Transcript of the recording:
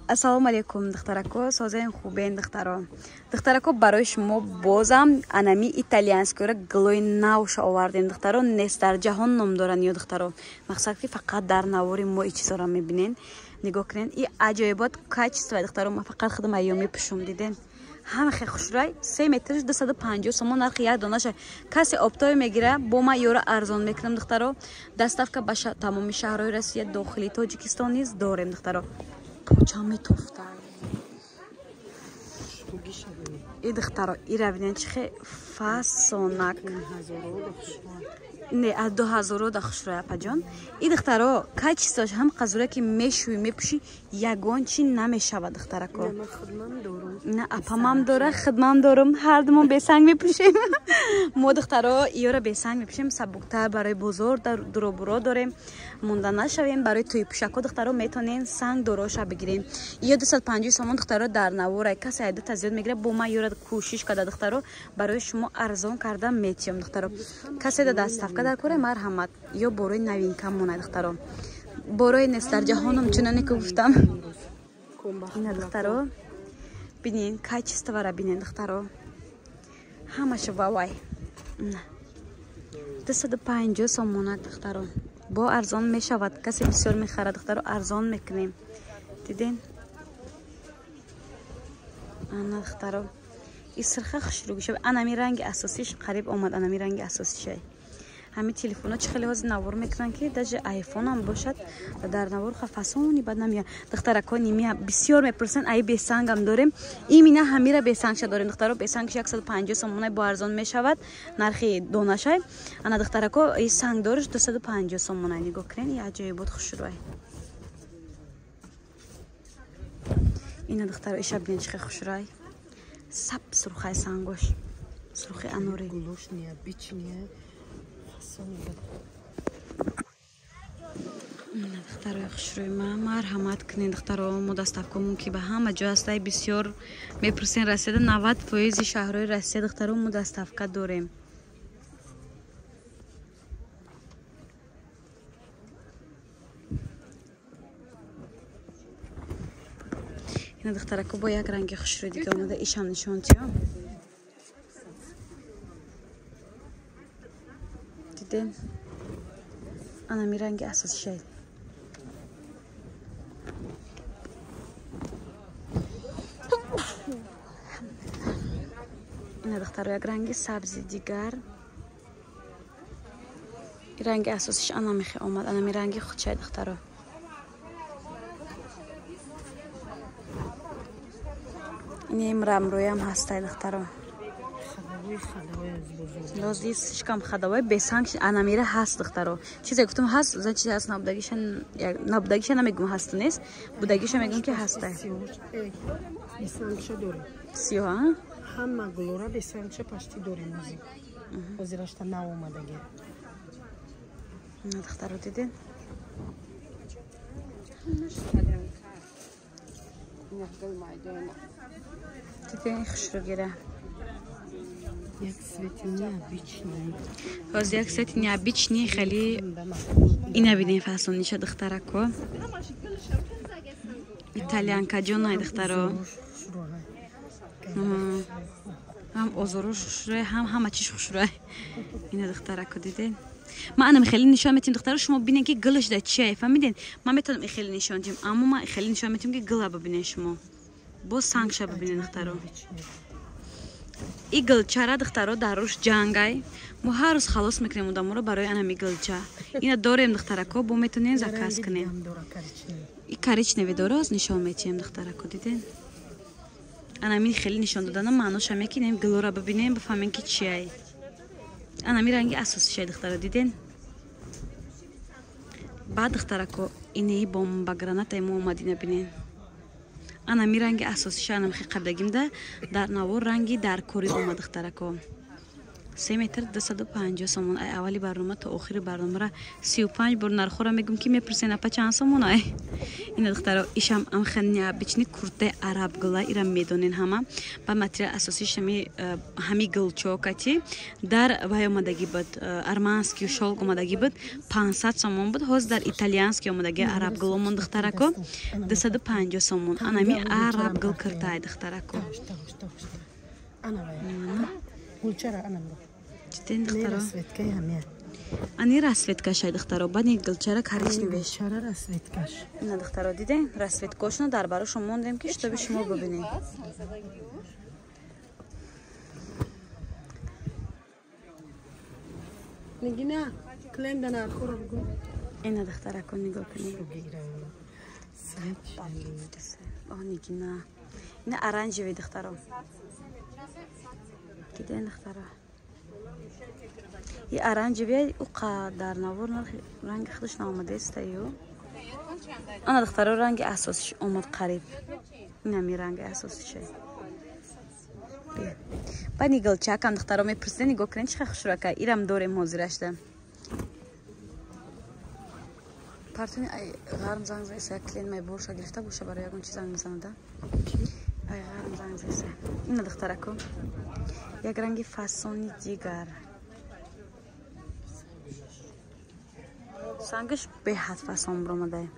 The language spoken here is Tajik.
Ассалому алайкум, духтарако, созен хубен духтаро. Духтарако, барои шумо бозам анами итальянскиро гулои навша овардем, духтаро, нест дар ҷаҳон ном доранд ё духтаро. Мақсад ки фақат дар навори мо и чизоро мебинен. Нигоҳ кунед, и аҷоибот качество духтаро, ма фақат худам айё мепӯшум, диден. Ҳама хеле хушрай, 3 метрш 250 сомон нархи як донаша. Касе оптовӣ мегира, бо ма ёро арзон мекунам, духтаро. Доставка ба тамоми шаҳрҳои Россия, дохили Тоҷикистон низ дорем, духтаро. Поча метофта. И духтаро, ира бинен чи хе фасонак. Не, аз 2000 да хушрӯй, апаҷон. И духтаро, качествош ҳам қазура ки мешӯӣ, мепӯшӣ, ягон чи намешавад, духтарако. На, апамам дора, хидмам дорум, ҳардумон бесанг мепӯшем. Мо духтаро иёра бесанг мепӯшем, сабуктар барои бозор дуробуро дорем, монда нашавем. Барои тӯи пӯшако духтаро метонем санг дороша бигирем. Иё 250 сомон духтаро дар навора, касе айдата зиёд мегира, бо ман иёра кӯшиш карда духтаро барои шумо арзон карда метиём, духтаро. Касе да доставка дар кора, марҳамат. Ё борои новинка монай, духтаро. Борои нест дар ҷаҳоном, чуноне ки гуфтам. Ина духтаро, бинен, качествора бинен, духтаро. Ҳамаша вавай. 250 сомона, духтаро. Бо арзон мешавад, касе бисёр мехарад, духтаро, арзон мекунем. Диден? Ана духтаро, и сирха хушрӯ шава. Анами ранги асосиш қариб омад, анами ранги асосишай. Ҳами телефоно чи хеле ҳозир навор мекунанд, ки даже айфонам бошад дар навор хафасони бад намеяд. Духтарако нимия бисёр мепурсанд, ай бесангам дорем. Имина ҳамира бесангша дорем, духтаро. Бесангш 150 сомона бо арзон мешавад нархи донашай. Ана духтарако, и санг дориш 250 сомона. Нигоҳ кунед, и аҷоибот хушрӯй. Ина духтаро, иша бинед чи хеле хушрӯй. Саб сурхай сангош, сурхи анори. Духтарои хушрӯи ма, марҳамат кунед, духтаро. Мо доставкамон ки ба ҳама ҷо ҳастай, бисёр мепурсен. Россияда 90% шаҳрҳои Россия, духтаро, мо доставка дорем. Ина духтарако, бо як ранги хушрӯи дига омада, ишам нишон тиём. Диден? Анами ранги асосишай. Ина духтаро, як ранги сабзи дигар. Ранги асосиш анамихе омад, анами ранги худшай, духтаро. Инем рамрӯям ҳастай, духтаро. Лози слишком ходовой, бесанг анамира ҳаст, духтаро. Чизе гуфтам ҳаст, за чизе ҳаст, набудагиша, набудагиша намегум ҳаст нест, будагиша мегум ки ҳастай. Бесангша дорем. Сиёҳ, а? Ҳама гулора бесангша пашти дорем ҳозир. Ҳозирашта нав омадаги. На, духтаро, дидед? Диден хушрӯгира. Як цвети необычный. Ҳозир як цвети необычный хеле ина бинем фасониша, духтарако. Итальянка ҷонай, духтаро. Ҳам озоруш хушрӯй, ҳам ҳама чиш хушрӯй. Ина духтарако, дидед? Ман анам хеле нишон метим, духтаро, шумо бинед ки гулаш да чия, фаҳмидед? Ман метавонам хеле нишон дим, аммо ман хеле нишон метим ки гула бибинед шумо. Боз сангша бибинед, духтаро. И гулчара, духтаро, дар рӯш ҷангай. Мо ҳар рӯз халос мекунем одаморо барои анами гулча. Ина дорем, духтарако, бо метонем заказ кунем. И коричневый дора, оз нишон метиҳем, духтарако, дидед? Анами хеле нишон додана маъноша мекунем, гулора бибинем, бифаҳмем ки чиай. Анами ранги асосишай, духтаро, диден? Баъд, духтарако, инаи бомбагранатай мо омад, ина бинен. Анами ранги асосиша, анами хе қабдагимда дар навор ранги дар кори омад, духтарако. 3 метр 250 сомон. Ай аввали барнома то охири барномара 35 бор нархора мегум ки мепурсен апа чанд сомон ай. Ина духтаро ишам амха необычный куртаи арабгула ира медонен ҳама. Ба материал асосиш ҳами гулчокати дар вай омадагӣ буд, арманский шолк омадагӣ буд, 500 сомон буд. Ҳозир дар итальянский омадагӣ арабгул омон духтарако 250 сомон. Анами арабгул куртай духтарако. Диден духтаро? Ани расцветкашай духтаро, баъд ин гулчара коричневеш. Гулчара расцветкаш. Ина духтаро диден? Расцветкошно дар барошон мондем ки чтобы шумо бибинед. Нигина, кленда нархоро бигӯ. Ина духтарако нигоҳ кунед. О, Нигина. Ина оранжевый духтаро. Диден духтаро? И оранжевый уқа дар навор ранги худаш наомадааст ю. Ана духтаро ранги асосиш омад қариб. Инами ранги асосише. Баъд нигилчакам духтаро мепурсиден, нигоҳ кунед чӣ хушрака. Ирам дорем ҳозирашда. Партуни ай ғарм занг заиса, клиент май борша гирифта боша барои ягон чиз занг мезанада. Ай ғарм занг заиса. Ина духтарако. Як ранги фасони дигар. Сангаш беҳад фасон баромадае.